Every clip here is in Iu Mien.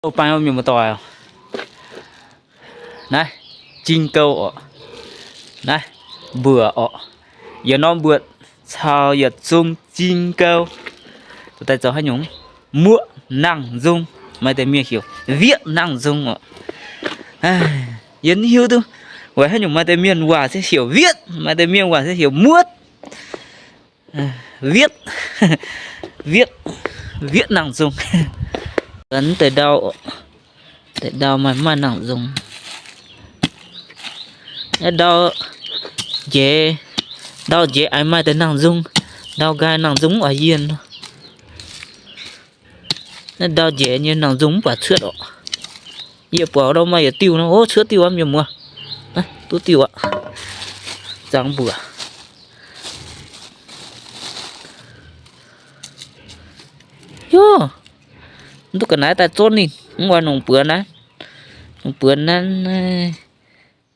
Bang mienh muoz-doic, naaiv jing gou orqc. Naaiv mbuoqc orqc. Yietc norm mbuoqc caux yietc zung jing gou. Daaih zoux haaix nyungc? Muoqv nangh nzung. Maaih deix mienh heuc wieqv nangh nzung orqc. Yie mv hiuv duqv weic haaix nyungc maaih deix mienh waac se heuc wieqv, maaih deix mienh waac se heuc muotv. Wieqv, wieqv, wieqv nangh nzung. Mv deix ndau, deix ndau maaih, maaih nangh nzung. Naaiv ndau njiec, ndau njiec aengx maaih deix nangh nzung. Ndau nqaai nangh nzung mv oix yienh. Naaiv ndau njiec nyei nangh nzung mv baac cuotv orqc. Yie buatc ndau maaih yietc diuh nor, ov, cuotv diuh aqv mienh muoz. Naaiv duqv diuh aqv. Zangx mbuoqc. Yov, mv duqv ga'naaiv daaih zorqv ninh, mv oix nongc buoz naaiv. Nongc buoz naaiv,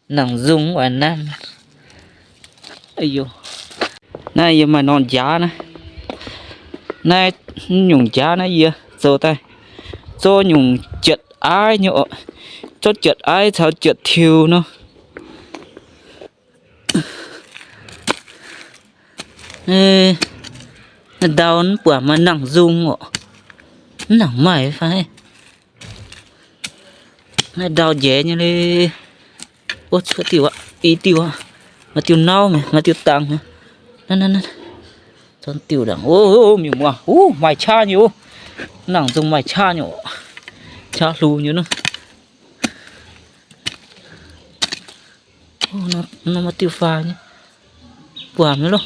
nangh nzung mv oix naaiv. Naaiv yie maaih norm njaaux naaiv. Naaiv nyungc njaaux naaiv yie zoux daaih, zorqv nyungc jietc aiv nyei orqc. Zorqv jietc aiv caux jietc tiux nor. Naaiv ndau mv buatc maaih nangh nzung orqc. Mv nangc maaih fai. Naaiv ndau njiec nyei le. Ov, cuotv diuh aqv, i diuh aqv. Maaih diuh nauv mi'aqv, maaih diuh dangx mi'aqv. Naaiv, naaiv, naaiv. Zorqv diuh dangx. Ov, mienh muoz, ov, maaih qaqv nyei ov. Nangh nzung maaih qaqv nyei orqc. Qaqv hlo nyei nor. Ov, nor maaih diuh faaux nyei. Buatc mi'aqv loh.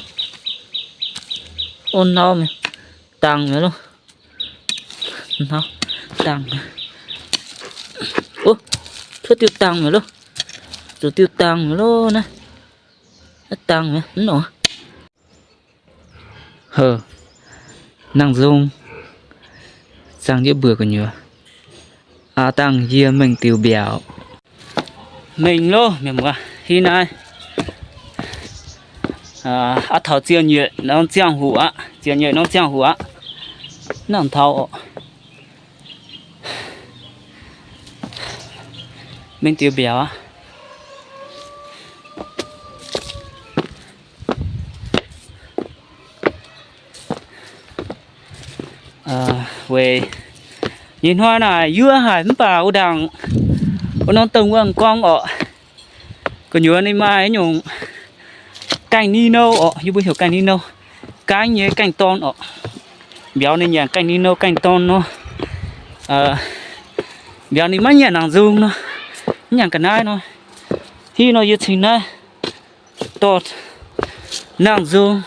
Ov, nauv mi'aqv. Dangx mi'aqv loh. Nauv, dangx. Ov, cuotv diuh dangx mi'aqv loh. Zuqc diuh dangx mi'aqv loh naaiv. Naaiv dangx mi'aqv, mv nor. Hov, nangh nzung. Zangh jienv mbuoqc gu'nyuoz. Aav dangh yie mengh diuh mbiaauc. Mengh loh mienh muoz, hiuv naaiv aav taux ziangh nyeic norm ziangh hoc aqv, ziangh nyeic norm ziangh hoc aqv. Nangh taux orqc. Mengh diuh mbiaauc aqv. Weic nyei hnoi naaic yuov haic mv baac wuov ndaangc wuov norm dongh wuov gorngv orqc, gu'nyuoz ninh maaih nyungc gaengh ni nou orqc, yie mbuo heuc gaengh ni nou, gaengh nyei gaengh dorn orqc. Mbiauz ninh nyanc gaengh ni nou gaengh dorn nor, mbiauz ninh maiv nyanc nangc nzung nor, mv nyanc ga'naaiv nor. Hiuv nor yie cingx naaiv dorh nangc nzung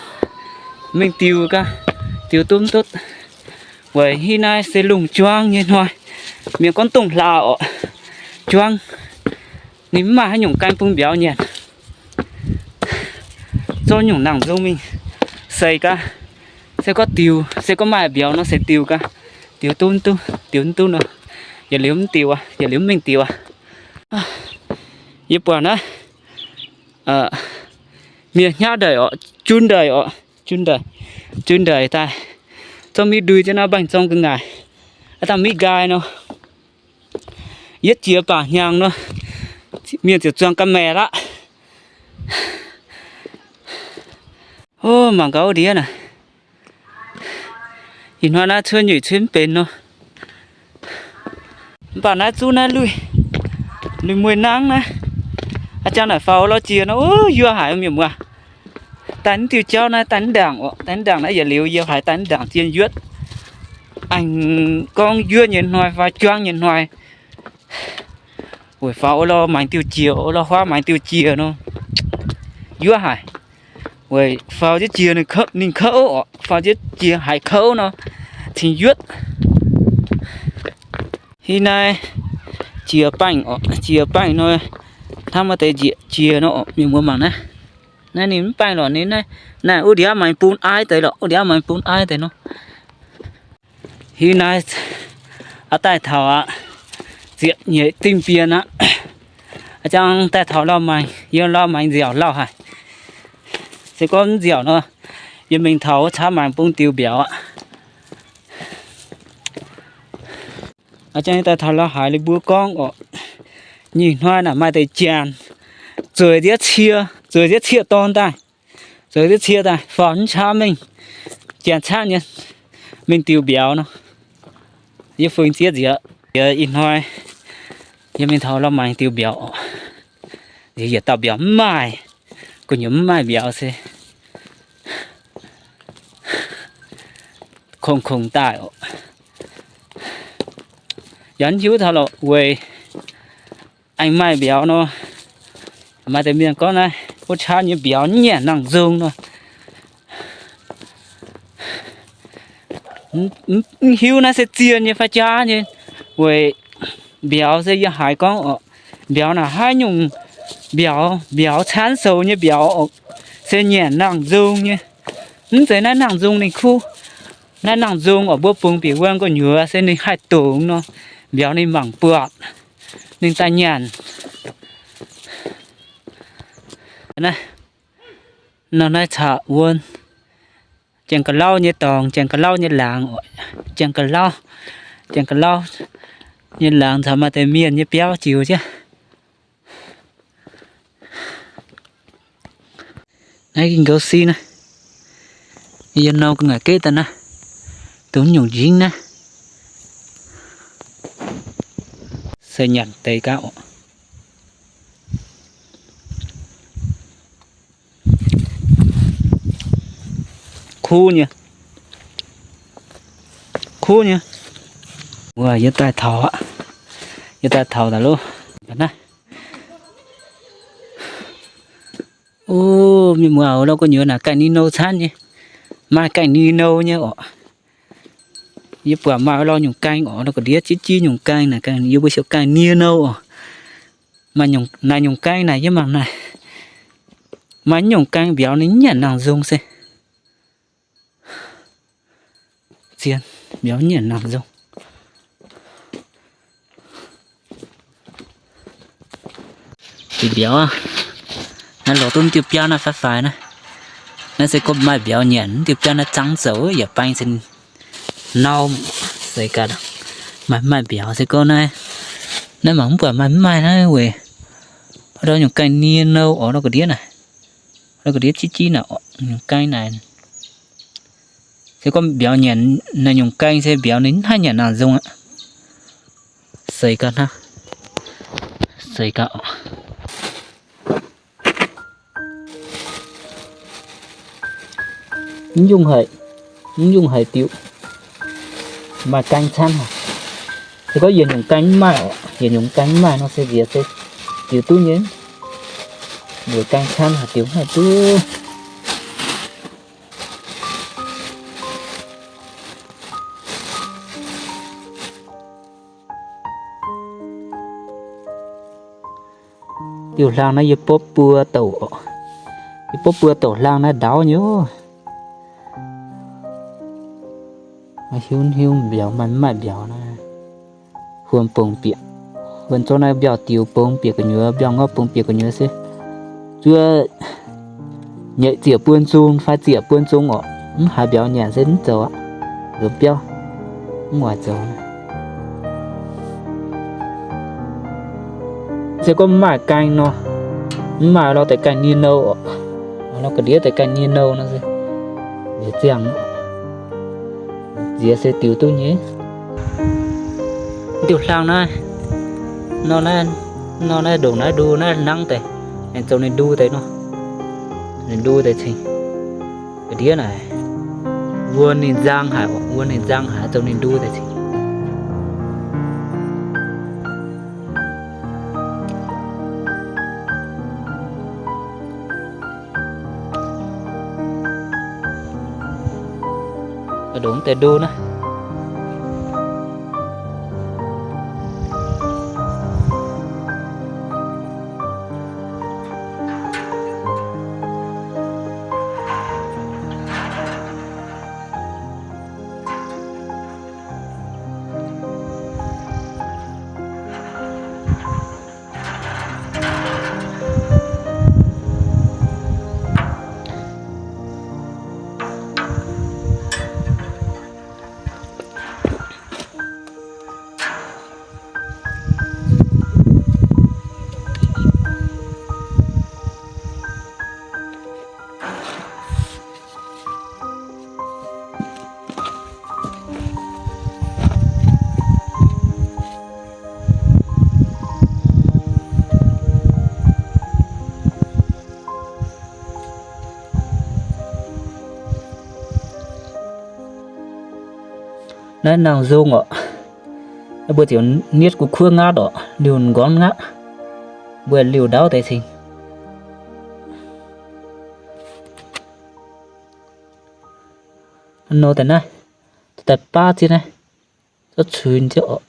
mingh diux gaax, diux duqv mv duqv. Weic hiuv naaiv se lungh juangv nyei hnoi, mienh gorngv dongh hlaax orqc, juangv. Ninh mv maaih haaix nyungc gaengh bun mbiauz nyanc. Zorqv nyungc nangc nzung mingh seix gaax, se gorngv diux, se gorngv maaih mbiauz nor se diux gaax, diux duqv mv duqv, diux mv duqv nor, yietc liuz mv diux aqv, yietc liuz mv mingh diux aqv. Yie buatc naaiv mienh hnyangx ndeic orqc, jun ndeic orqc, jun ndeic, jun ndeic daaih, zorqv miv ndui jienv naaiv mbaengx-zorng ga'ngaaic, aav dangh miv nqaai nor, yietv jiex baac hnyangx nor, mienh ziouc zuangx ga'maeqc aqv. Ov, mangc gaax wuov ndiev naaic. Ih hnoi naaiv cuotv nyeic cuotv mv benx nor. Mv baac naaiv zuqv naaiv lui, lui mueiz nangv naaiv, a'jang naaic faaux lorz jiex nor, yuov haic mienh muoz. Daaih mv diuh jauv naaiv daaih mv ndaangc orqc, daaih mv ndaangc naaiv yietc liuz yie haiz daaih mv ndaangc zien yuotv. Aengx gorngv yuov nyei hnoi fai juangv nyei hnoi, weic faaux o lorh maengx diuh jiex, o lorh huaav maengx diuh jiex nor, yuov haic. Weic faaux jienv jiex ninh kouv, ninh kouv orqc, faaux jienv jiex haiz kouv nor, cingx yuotv. Hiuv naaiv jiex baengh orqc, jiex baengh nor, hnangv maaih deix njiec jiex nor orqc, mienh muoz mangc naaiv. Naaiv ninh mv baengh lorqc, ninh naaiv, naaiv wuov ndiev maengx bun aiv deix lorqc, wuov ndiev maengx bun aiv deix nor. Hiuv naaiv aqv daaih taux aqv, ziepc nyeic dingh bienh aqv. A'jang daaih taux lauh maengx, yiem lauh maengx nziaauc lauh haic. Se gorngv mv nziaauc nor, yie mingh taux wuov caqv maengx bun diux mbiauz aqv. Aa, jang nyei daaih taux la'haiz liuz mbuo gorngv oc, nyei hnoi naaic maaih deix janx zueiz nziex cie, zueiz nziex cie dorn daaih, zueiz nziex cie daaih faaux mv qaqv mingh, janx caangv nyei mingh diuh mbiauz nor. Yie fungx zieqv nziex, ih hnoi yie mingh taux la'maengx diuh mbiauz oc. Yietc dauh mbiauz mv maaih, gu'nyuoz mv maaih mbiauz se kongx kongx daaih oc. Yaac mv hiuv taux lorqc weic aengx maaih mbiauz nor. Maaih deix mienh gorngv naaiv wuov qaqv nyei mbiauz mv nyanc nangh nzung nor. Mv hiuv naaiv se zien nyei fai jaav nyei. Weic mbiauz se yie haiz gorngv oc, mbiauz naaic haaix nyungc mbiauz, mbiauz caanv sou nyei mbiauz oc, se nyanc nangh nzung nyei. Mv zeiz naaiv nangh nzung ninh kuv. Naaiv nangh nzung oc, mbuo bungx bieqc wuom gu'nyuoz se ninh haih dungx nor, mbiauz ninh mangc buatc, ninh daaih nyanc. Naaiv, nor naaiv caux wuom Janx-Ga'lauv nyei dorngx, Janx-Ga'lauv nyei laangz, Janx-Ga'lauv, Janx-Ga'lauv nyei laangz caux maaih deix mienh nyei biauv jiux jienv. Naaiv ging-goux si naaiv, yie nor gu'nguaaic geqv daaih naaiv, dongh nyungc njingv naaiv, se nyanc deix gaax oc. Kuv nyei, kuv nyei. Wuov yie daaih taux aqv, yie daaih taux daaih loh. Naaiv, o, mienh muoz, lorh gu'nyuoz naaic gaengh ni nou camv nyei, maaih gaengh ni nou nyei oc. Yie buatc maaih lorh nyungc gaeng oc, lorh ga'ndiev jiv jiv nyungc gaeng naaic, yie mbuo siou gaengh nie nou oc. Maaih naaic nyungc gaeng naaic yie mangc naaic, maaih nyungc gaeng mbiauz ninh nyanc nangc nzung se. Zien, mbiauz nyanc nangc nzung. Diuh mbiauz aqv, naaiv lorz duqv diuh biauv naaiv faix faix naaiv. Naaiv se gorngv maaih mbiauz nyanc, diuh biauv naaiv zaangv zoux yaac baeng cin nau. Seix gaax, maaih maaih mbiauz se gorngv naaiv, naaiv mangc mv buatc maaih mv maaih naaiv weic. Lorh nyungc gaeng nie nou oc, lorh ga'ndiev naaic, lorh ga'ndiev jiv jiv naaic oc, nyungc gaeng naaic. Se gorngv mbiauz nyanc naaiv nyungc gaeng se mbiauz ninh mv haih nyanc nangc nzung aqv. Seix gaax hnangv, seix gaax oc. Mv yungh haic, mv yungh haic diuh. Maaih gaeng camv haic. Se gorngv yietc nyungc gaeng mv maaih oc, yietc nyungc gaeng mv maaih nor se nziex se diuh duqv nyei. Weic gaeng camv haic diuh mv haih duqv. Diuh hlang naaiv yie bopv buo douc, yie bopv buo douc hlang naaiv ndaauv nyei. Hiuv hiuv mbiauz maaih mv maaih mbiauz naaiv. Huon bungx bieqc, huon zorqv naaiv mbiauz diux bungx bieqc gu'nyuoz, mbiauz ngorv bungx bieqc gu'nyuoz se zuov nyeic ziec buo nzung fai ziec buo nzung oc, mv haiz mbiauz nyanc se mv zoux aqv. Nzuonx biauv mv oix zoux. Se gorngv mv maaih gaeng nor, mv maaih lorh deix gaeng nie nou oc, lorh ga'ndiev deix gaeng nie nou nor se nziex ziangh, nziex se diux duqv nyei. Diuh hlang naaiv, nor naaiv, nor naaiv ndongc naaiv ndu naaiv nangv deix, aengx zoux ninh ndu deix nor, ninh ndu deix cingx. Ga'ndiev naaic, wuom ninh nzang haic, wuom ninh nzang haic, zoux ninh ndu deix cingx. Ndongc deix ndu naaiv. Naaiv nangh nzung orqc. Naaiv mbuo ziouc nietv gu'kuotv ngaatv orqc, liuh nqorngv ngaatv. Mbuo liuh ndaauv deix cingx. Nor deix naaiv, daaih baav ziex naaiv, zorqv cuix ziex orqc.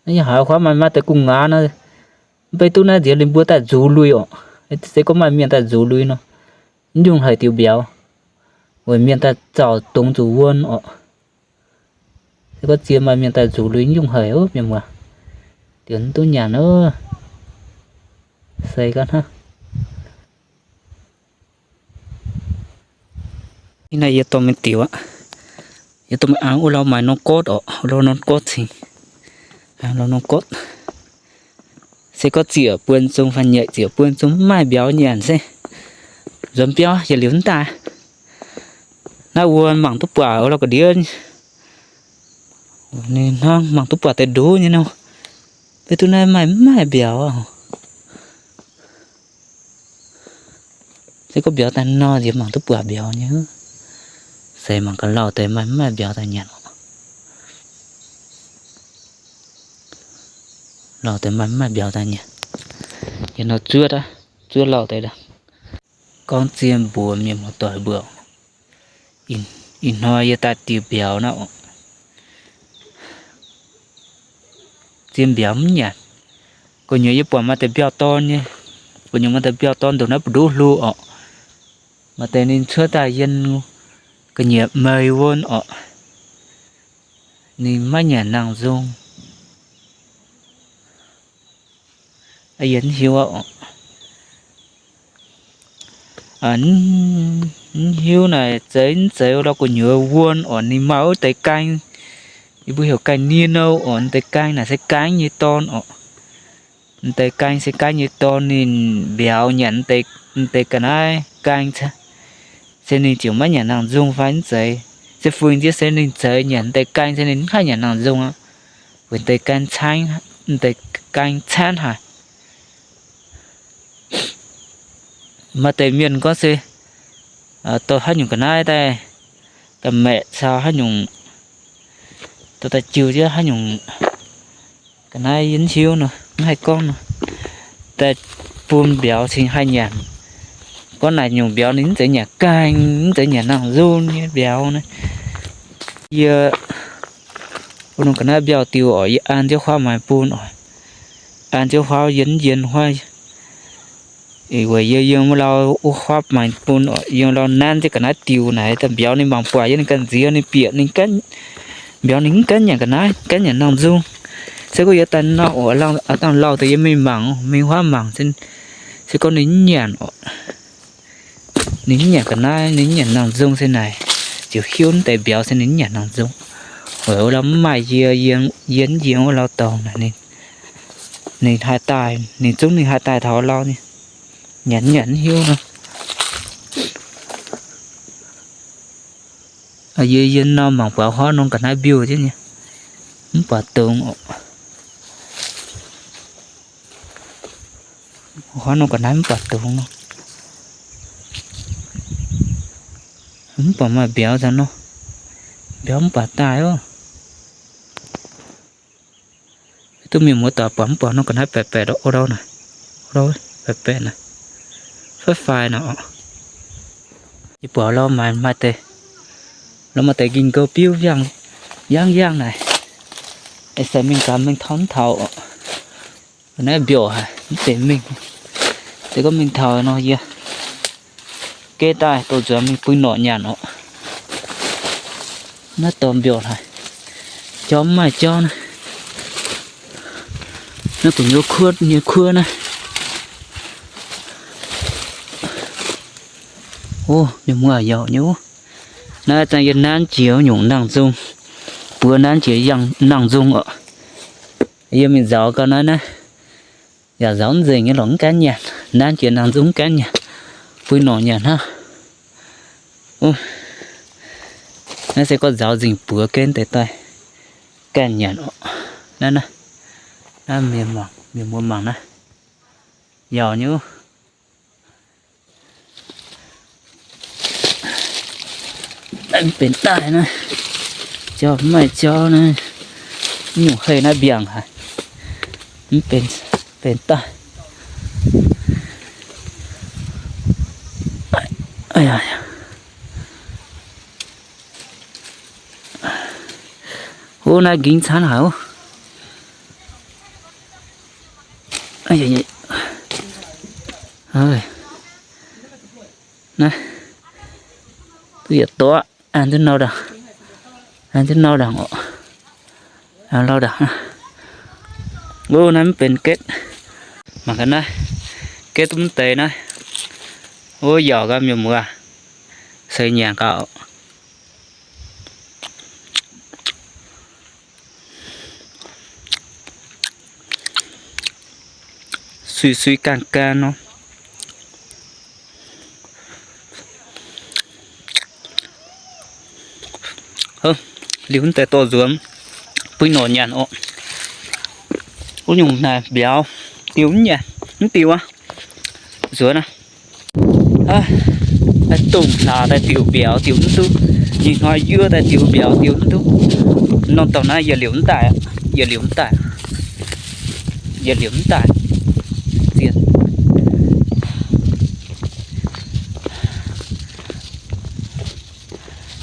Yie haiz huaav maaih maaih deix gu'nguaaz nor, mv baac duqv naaiv nziex ninh mbuo daaih nzuqc lui orqc. Se gorngv maaih mienh daaih nzuqc lui nor, mv nyungc haic diuc mbiauz, weic mienh daaih zauc dongz zuqc wuon orqc. Se gorngv ziex maaih mienh daaih nzuqc lui mv nyungc haic oc mienh muoz. Diuc mv duqv nyanc oc. Se gorngv hnangv. Ih naaiv yie dorh mingh diuc aqv. Yie dorh mingh angx wuov lauh maaih norm gortv orqc, wuov lauh norm gortv cingx. Lauh norm gortv. Se gorngv ziec buonc zong fai nyeic ziec buonc zong mv maaih mbiauz nyanc se nzuonx biauv yietc liuz mv daaih. Naaiv wuom mangc duqv buatc wuov lauh ga'ndiev. Ninh hnangv mangc duqv buatc deix nduov nyei nor. Mv baac duqv naaiv maaih mv maaih mbiauz. Se gorngv mbiauz daaih nor nziex mangc duqv buatc mbiauz nyei. Se mangc gaax lauh deix maaih mv maaih mbiauz daaih nyanc. Lauh deix maaih mv maaih mbiauz daaih nyanc. Yie nor zuov, zuov lauh deix. Gorngv zien mbuox mienh muoz-doic mbuo, ih hnoi yie daaih diuc mbiauz naaiv orqc. Zien mbiauz mv nyanc. Gu'nyuoz yie buatc maaih deix mbiauz-dorn nyei. Gu'nyuoz maaih deix mbiauz-dorn ndongc naaiv mbu'ndongv hlo orqc. Maaih deix ninh cuotv daaih yiem ga'nyiec meix wuon orqc. Ninh maiv nyanc nangh nzung. Yie mv hiuv orqc. Mv hiuv naaic zeiz mv zeiz wuov lauh gu'nyuoz wuon orqc, ninh maaih wuov deix gaeng. Yie mbuo heuc gaeng nie nou orqc, deix gaeng naaic se gaeng nyei dorn orqc. Deix gaeng se gaeng nyei dorn, ninh mbiauz nyanc deix ga'naaiv gaeng se ninh ziouc maiv nyanc nangh nzung fai mv zeiz. Se fungx nziex se ninh zeiz nyanc deix gaeng se ninh mv haih nyanc nangh nzung aqv. Weic deix gaeng caanv, deix gaeng caanv haic. Maaih deix mienh gorngv se dorh haaix nyungc ga'naaiv daaih, ga'maeqc caux haaix nyungc, dorh daaih jiu jienv haaix nyungc ga'naaiv yie mv hiuv nor, mv haih gorngv nor, daaih bun mbiauz cingx haih nyanc. Gorngv naaic nyungc mbiauz ninh mv zeiz nyanc gaeng, mv zeiz nyanc nangh nzung nyei mbiauz naaiv. Yie wuov norm ga'naaiv mbiauz diuh orqc, yie an jienv huaav maengx bun oc. An jienv huaav yien yien huaav. Weic yie yiem wuov lauh wuov huaav maengx bun oc, yiem lauh nanv jienv ga'naaiv diuh naaic, daaih mbiauz ninh mangc buatc yie ninh ganh nziex ninh bieqc ninh, mbiauz ninh mv gaanv nyanc ga'naaiv, gaanv nyanc nangh nzung. Se gorngv yie daaih nor oc, dangh lauh deix yie mingh mangc, mingh huaav mangc, se gorngv ninh mv nyanc oc. Ninh mv nyanc ga'naaiv, ninh mv nyanc nangh nzung se naaic, ziouc hiuv deix mbiauz se ninh mv nyanc nangh nzung. Weic wuov lauh mv maaih yie, yie mv yiem wuov lauh dorngx naaic, ninh haih daaih, ninh zungv ninh haih daaih taux lauh nyei. Nyanc nyanc mv hiuv nor. Yie yiem nor mangc buatc huaav norm ga'naaiv mbiuh jienv nyei, mv buatc dongz oc. Huaav norm ga'naaiv mv buatc dongz nor. Mv buatc maaih mbiauz nzangc nor. Mbiauz mv buatc daaih oc. Duqv mienh muoz doic buatc mv buatc norm ga'naaiv baeqc baeqc o lauh naaic, o lauh baeqc baeqc naaic, faix faix naaic oc. Yie buatc lauh maaih maaih deix, lauh maaih deix nqingh nqouh biuv yangh yangh naaic. Ih zanc mingh gaax mingh taux mv taux oc. Naaiv mbiauz haic mv zeiz mingh. Se gorngv mingh taux nor yie geh daaih douz nzuonx mingh bui norqc nyanc oc. Naaiv dorh mbiauz haic, jauv mv maaih jauv naaiv. Naaiv gu'nyuoz kuotv nyei kuotv naaiv. O, mienh muoz-yaauc nyei wuov. Naaiv zanc yie nanv jiex nyungc nangh nzung, buoz nanv jiex nangh nzung oc. Yie mingh nzauz gau naaiv naaiv, yaac nzauz mv nzengc nyei lorqc, mv gaanv nyanc. Nanv jiex nangh nzung mv gaanv nyanc, bui norqc nyanc hnangv. Naaiv se gorngv nzauz nzengc buoz gen deix daaih gaanv nyanc oc. Naaiv, naaiv, mienh mangc, mienh muoz mangc naaiv. Yaac nyei. Mv benx daaih naaiv, jauv mv maaih jauv naaiv, nyungc hei naaiv mbiaangc haic, mv benx, benx daaih. Ov, naaiv nqingv camv haic oc. Naaiv, duqv yietc dorqv, an duqv nau ndaangc, an duqv nau ndaangc oc. Lau ndaangc. Ov, naaiv mv benx getv. Mangc gaax naaiv, getv duqv mv deix naaiv. Ov, yaac gaax mienh muoz, seix nyanc gaax oc. Sui sui gaanv gaanv nor. Liuz mv deix dorh nzuonx, buov nor nyanc oc. Wuov nyungc naaic mbiauz, diux mv nyanc, mv diux aqv. Nzuonx aqv. Dongh hlaax daaih diux mbiauz diux mv duqv. Nyei hnoi yuov daaih diux mbiauz diux mv duqv. Norm dorngx naaiv yietc liuz mv daaih, yietc liuz mv daaih, yietc liuz mv daaih. Zien.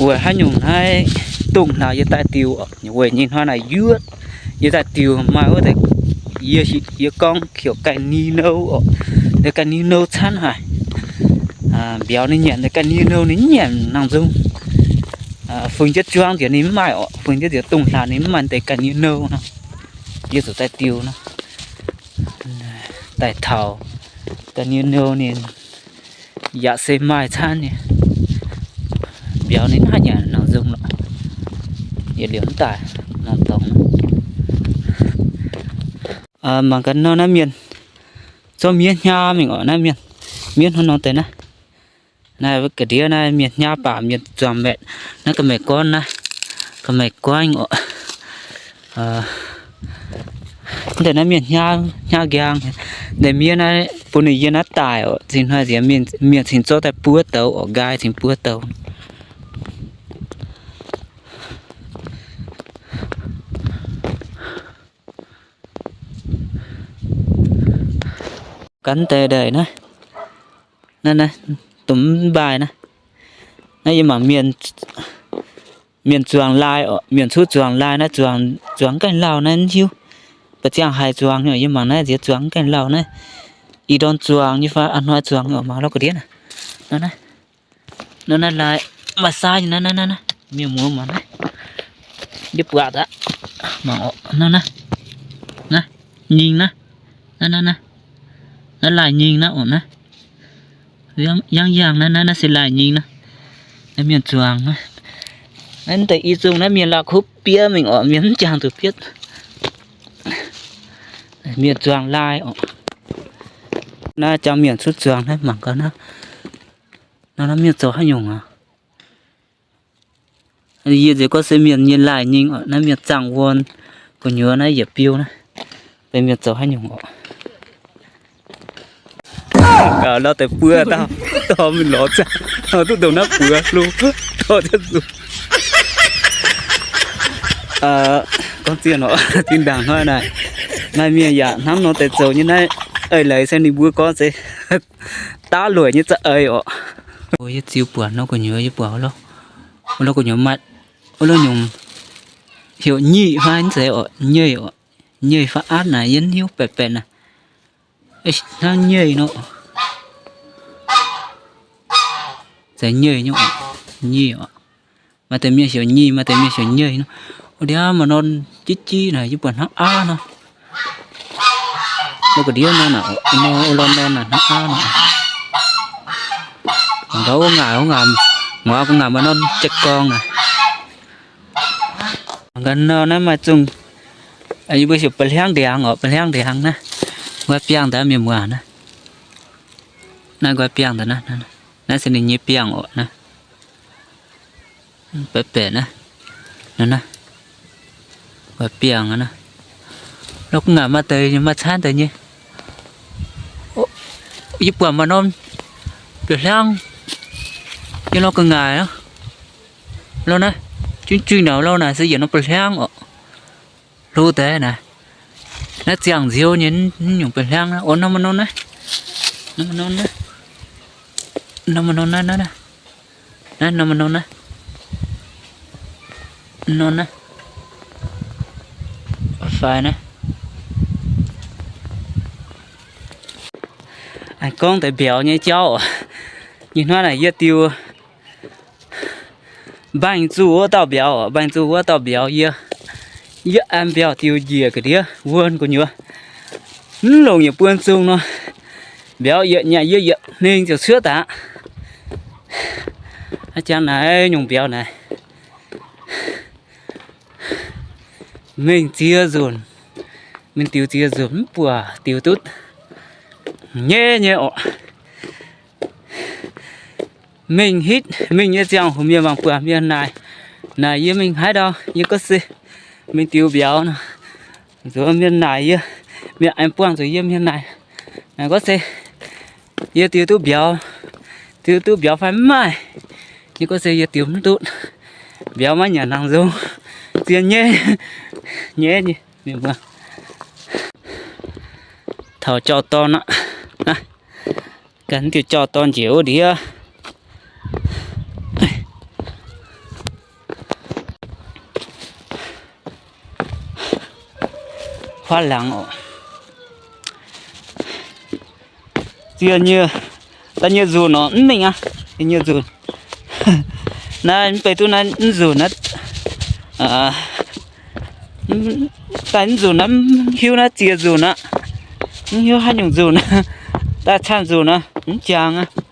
Weic haaix nyungc naaiv dongh hlaax yie daaih diux, weic nyei hnoi naaic yuov yie daaih diux maaih wuov deix, yie, yie gorngv heuc ganh ni nou oc. Deix ganh ni nou camv haic. Mbiauz ninh nyanc deix ganh ni nou ninh mv nyanc nangc nzung. Fungx jienv zuangx njiec ninh mv maaih oc, fungx jienv njiec dongh hlaax ninh mv maaih deix ganh ni nou nor. Yie zuqc daaih diux nor. Daaih taux ganh ni nou ninh yaac se maaih camv nyei. Mbiauz ninh mv haih nyanc nangc nzung lorqc. Yietc liuz mv daaih nor dorngx. Mangc gaax nor naaiv mienh zorqv miev hnyaav mingh oc, naaiv mienh, miev hnangv nor deix naaiv. Naaiv ga'ndiev naaiv mienh hnyaav baac mienh zuangx maeqc, naaiv ga'maeqc gorn naaiv, ga'maeqc gorn oc. Mv deix naaiv mienh hnyaav, hnyaav nqaang. Deix miev naaiv bun ninh yie naaiv daaih oc, cingx hnoi nziex mienh cingx zorqv daaih buov douz oc, nqaai cingx buov douz. Gan deix ndeic naaiv, naaiv, naaiv, dongh mv mbaih naaiv. Naaiv yie mangc mienh, mienh zuangx lai oc, mienh cuotv zuangx lai naaiv, zuangx, zuangx gaengh lauh naaiv mv hiuv. Ba'ziangh haiz zuangx nyei, yie mangc naaiv nziex zuangx gaengh lauh naaiv. Ih ndorm zuangx nyei fai a'hnoi zuangx nyei oc, mangc lorz ga'ndiev naaiv. Nor naaiv, nor naaiv lai, maaih sai nyei naaiv, naaiv, naaiv, naaiv. Mienh muoz mangc naaiv. Ndiev buatc aqv. Mangc oc, nor naaiv. Naaiv, nyingh naaiv. Naaiv, naaiv, naaiv. Naaiv lai nyingh naaiv oc naaiv. Yangh yangh naaiv, naaiv, naaiv se lai nyingh naaiv. Naaiv mienh zuangx naaiv. Naaiv deix i zungh naaiv mienh la'kuqv biev mingh oc, mienh mv jangx zuqc biev. Mienh zuangx lai oc. Naaiv jangx mienh cuotv zuangx naaiv mangc gaax naaiv. Naaiv, naaiv mienh zoux haaix nyungc aqv? Yie nziex gorngv se mienh nyei lai nyingh oc, naaiv mienh zaangh wuon gu'nyuoz naaiv yietc biouv naaiv, benx mienh zoux haaix nyungc oc. Lorz deix buo dauh, dorh mingh lorz zaangh, duqv ndongc naaiv buoz hlo, dorh jienv zuqc. Gorngv zien oc, zinh ndaangc hnoi naaic, maaih mienh yaac hnangv nor deix zoux nyei naaiv, eix leiz se ninh mbuo gorngv se daav lueic nyei za'eix oc. Yie ziux buatc nor gu'nyuoz, yie buatc wuov lov gu'nyuoz maaih wuov lov nyungc heuc nyeic fai nyeic oc, nyeic oc, nyeic fai atv naaic yie mv hiuv, baeqc baeqc naaic. Hnangv nyeic nor. Zeiz nyeic nyei oc, nyeic oc. Maaih deix mienh heuc nyeic, maaih deix mienh heuc nyeic nor. Wuov ndiev maaih norm jiv jiv naaic yie buatc hnangv atv nor. Lov ga'ndiev nor naaic, nor lorh nor naaic hnangv atv nor. Mangc gaax wuov ngaanc, wuov ngaanc, mangc gaax wuov ngaanc maaih norm jai-gorng naaic. Mangc gaax nor naaiv maaih zungh, yie mbuo heuc ba'hliangv ndiangx oc, ba'hliangv ndiangx naaiv. Nqoi biangh daaih mienh muoz naaiv. Naaiv nqoi biangh daaih naaiv, naaiv se ninh nyei biangh oc naaiv. Baeqc baeqc naaiv, naaiv, naaiv, nqoi biangh naaiv. Lov ngaanc maaih deix maaih caanv deix nyei. Yie buatc maaih norm bieqc hliangv, yiem norm ga'ngaaic aqv. Lo naaiv, juiv juiv nor, lo naaic se yietc norm bieqc hliangv oc. Hlo deix naaic. Naaiv ziangh nziouv nyei nyungc bieqc hliangv aqv. Orv, norm norm naaiv, norm norm naaiv, norm norm naaiv, naaiv, naaiv, norm norm naaiv, norm naaiv, faix naaiv. Aengx gorngv deix mbiauz nyei jauv oc. Nyei hnoi naaic yie diuh mbaengx-zuqc wuov dauh mbiauz, mbaengx-zuqc wuov dauh mbiauz yie, yie aengx mbiauz diuh njiec ga'ndiev wuonh gu'nyuoz, mv longc yietc buonv zungh nor, mbiauz yietc nyaanh yie yietc hmingx ziouc cuotv daaih aqv. Jangx naaiv nyungc mbiauz naaic, mingh ziex nzunc, mingh diux ziex nzunc mv buatc diux duqv nyei nyei oc. Mingh hitv mingh nyei ziangh hoc mienh mangc buatc mienh naaic, naaic yie mingh haaix ndau, yie gorngv se mingh diux mbiauz nor, nzuonx mienh naaic yie, mienh aengx buangh zuqc yie mienh naaic, naaic gorngv se yie diux duqv mbiauz, diux duqv mbiauz fai mv maaih. Yie gorngv se yie diux mv duqv, mbiauz maiv nyanc hnaangx nzong, zien nyei, nyei nyei. Taux jauv-dorn aqv, ganh diuh jauv-dorn njiec wuov ndiev. Huaav laangz oc. Zien nyei, da'nyeic nzunc oc, mv mingh aqv. Da'nyeic nzunc. Naaiv mv bei duqv naaiv mv nzunc naaiv, daaih mv nzunc naaiv, mv hiuv naaiv ziex nzunc aqv. Mv hiuv haaix nyungc nzunc aqv. Daaih camv nzunc aqv, mv jangx aqv.